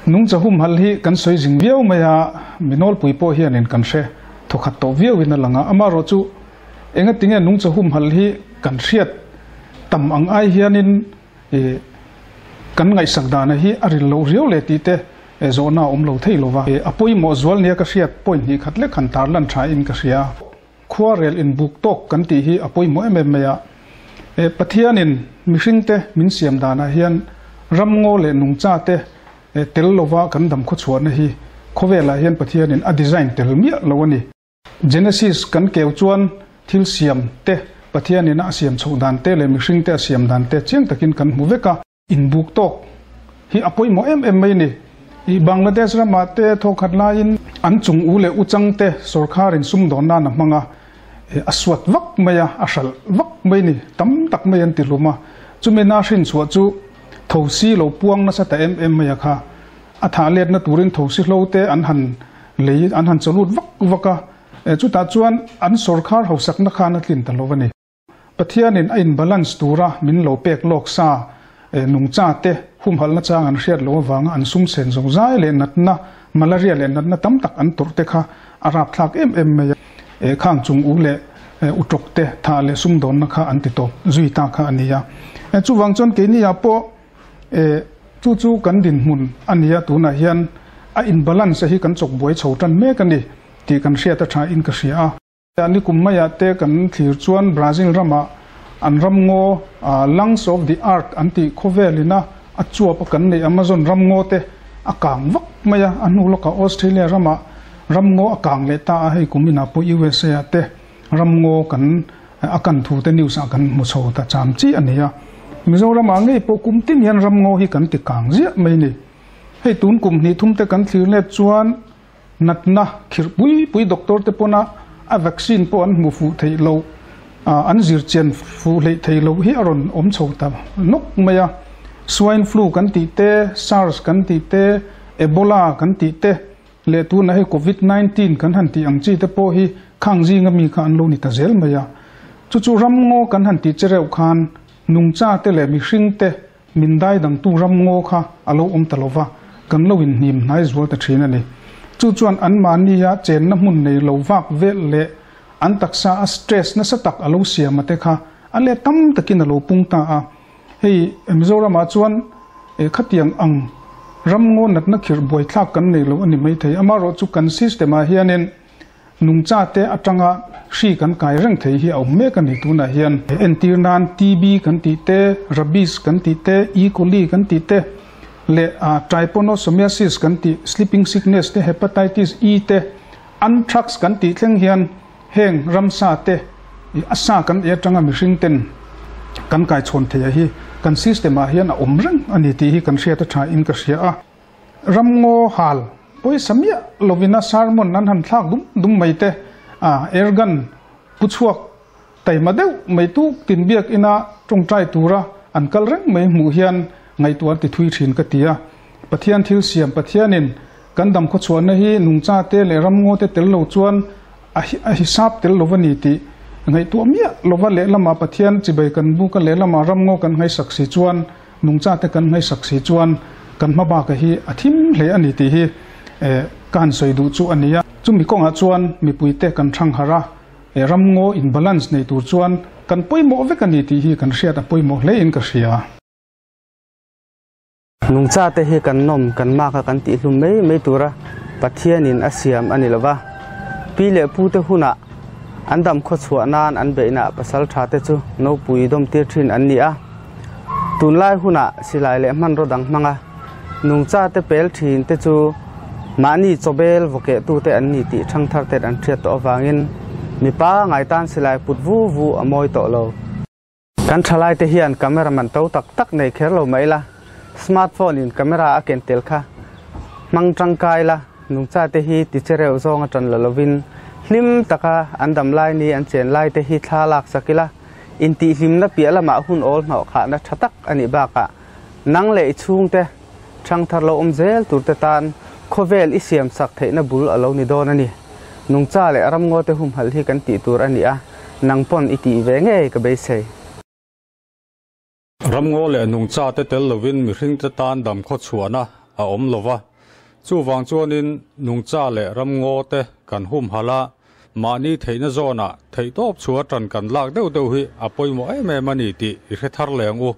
Nungcha humhalh hi kan sawi zing viau mai a, mi nawlpui pawh hianin kan hre thawkhat tawh viauin a lang a, amaherawhchu engatinge nungcha humhalh hi kan hriat tam ang ai hianin kan ngaihsak dana hi a ril loh riau leh tih te zawhna a awm lo thei lo va. A pawimawh zual nia ka hriat point hnih khat lek han tarlan thain ka hria. Khuarel inbuk tawk kan tih hi a pawimawh em em mai a. Pathianin mihringte min siam danah hian ramngaw leh nungchate tel lova kan dam khawchhuahna hi khawvelah hian Pathianin a design tel miah lo a ni. Genesis kan keu chuan thil siam te, Pathianin a siam chhoh dan te leh mihringte a siam dan te chiang takin kan hmu vek a. Inbuk tawk hi a pawimawh em em mai a ni. I Bangladesh ramah te thawkhat laiin an chung u leh uchang te sawrkharin sumdawn nan a hmang a, a suat vak mai a, a hralh vak mai a ni, tam tak mai an ti hlum a. Chumi na hrinchhuah chu thosi lo puang nasa ta em em mai a kha. A thah letna turin thosi hlo te an han lei, an han chawlut vak vak a, chutah chuan an sawrkhar hausakna khan a tlin ta lo a ni. Pathianin a in balance tura min lo pek lawk sa nungcha te humhalhna chang an hriat loh avanga an sum sen zawng zai leh natna, malaria leh natna tam tak an tawrh te kha a rapthlak em em mai a. Khang chung u leh utawk te thah leh sumdawnna kha an ti tawp zui ta kha a ni a. Chuvang chuan keini ah pawh chu chu kan dinhmun a ni a, tunah hian a in balance hi kan chawk buai chho tan mek a ni tih kan hriat a tha in ka hria a. Ni kum maiah te kan thlir chuan Brazil ramah an ramngaw Lungs of the Earth an tih khawvelina a chuap a kan neih Amazon ramngaw te a kang vak mai a, a hnu lawkah Australia ramah ramngaw a kang leh ta a, hei kum inah pawh USA ah te ramngaw kan a kan thu te news ah kan hmu chho ta cham chi a ni a. Mizoramah ngei pawh kum tin hian ramngaw hi kan ti kang ziah mai ni. Hei tun kum hnih thum te kan thlir let chuan Natna khirh pui pui doctor te pawna a vaccine pawh an hmu fuh theih loh, an zir chian fuh hleih theih loh hi a rawn awm chho ta nawk mai a. Swine flu kan tih te, SARS kan tih te, Ebola kan tih te leh tunah hei Covid 19 kan han tih ang chi te pawh hi khang zinga mi kha an lo ni ta zel mai a. Chu chu ramngaw kan han tih che reuh khan nungcha te leh mihring te Min daidangtu ramngaw kha a lo awm ta lo va, kan lo inhnim hnai zual ta thin a ni. Chu chuan anmahnia chenna hmun nei lo vak velh leh an taksa a stress nasa tak a lo siam a te kha a let tam takin a lo pung ta a. Hei Mizoramah chuan khatiang ang ramngaw natna khirh buaithlak kan nei lo a ni maithei. Amaherawhchu kan system ah hianin Nungcha te atanga hri kan kai reng thei hi a awm mek a ni. Tunah hian entir nan TB kan tih te, rabies kan tih te, E. coli kan tih te leh trypanosomiasis kan tih, sleeping sickness te, hepatitis E te, anthrax kan tih thleng hian heng ramsa te a sa kan ei atanga mihring ten kan kai chhawn thei a hi kan system ah hian a awm reng a ni tih hi kan hriat a tha in ka hria a. Ramngaw hal pawisa miah lovin a sermon an han thlak dum dum mai te, a airgun pu chhuak taima deuh mai tuk tin biak ina tawngtai tura an kal reng mai hmuh hian ngaihtuah an ti thui thin ka ti a. Pathian thil siam Pathianin kan dam khawchhuahna hi nungcha te leh ramngaw te tel lo chuan a hisap tel lova ni tih ngaihtuah miah lova lehlamah Pathian chibai kan buk a lehlamah ramngaw kan ngaihsak si chuan Nungchate kan ngaihsak si chuan kan hma baka hi a thim hle a ni tih hi ka han sawi duh chu a ni a. Chumi kawngah chuan mipuite kan thang harh a, ramngaw in balance nei tur chuan kan pawimawh vek a ni tih hi kan hriat a pawimawh hle in ka hria. Nungchate hi kan nawm kan mak a kan tih hlum mai mai tura Pathianin a siam a ni lo va. Pi leh pute hunah an dam khawchhuah nan an beihna pasal thate chu nopui dawmtir thin an ni a. Tunlai hunah silai leh hmanraw dang hmanga nungchate pel thin te chu mahni chawbel vawkehtute an ni tih thangthar ten an hriat tawh avangin mipa ngaitan silai put vu vu a mawi tawh lo. Kan thalaite hian camera man to tak tak nei kher lo mai la, smartphone in camera a ken tel kha hmang tangkai la, nungchate hi tichereuh zawng a tan la lovin hlim taka an dam lai ni an chen lai te hi thla lak sak ila, Intihhlimna piah lamah hun awl hnawhkhahna tha tak a nih bakah nang leh i chhungte thangthar lo awm zel turte tan khawvel i siamsak theihna bul a lo ni dawn a ni. Nungcha leh ramngawte humhalh hi kan tih tur a ni a, nang pawn i tih ve ngei ka beisei. Ramngaw leh nungchate tel lovin mihringte tan dam khawchhuahna a awm lo va. Chuvang chuanin nungcha leh ramngaw te kan humhalh a, mahni theihna zawnah theihtawp chhuah tan kan lak deuh deuh hi a pawimawh em em a ni tih i hre thar leh ang u.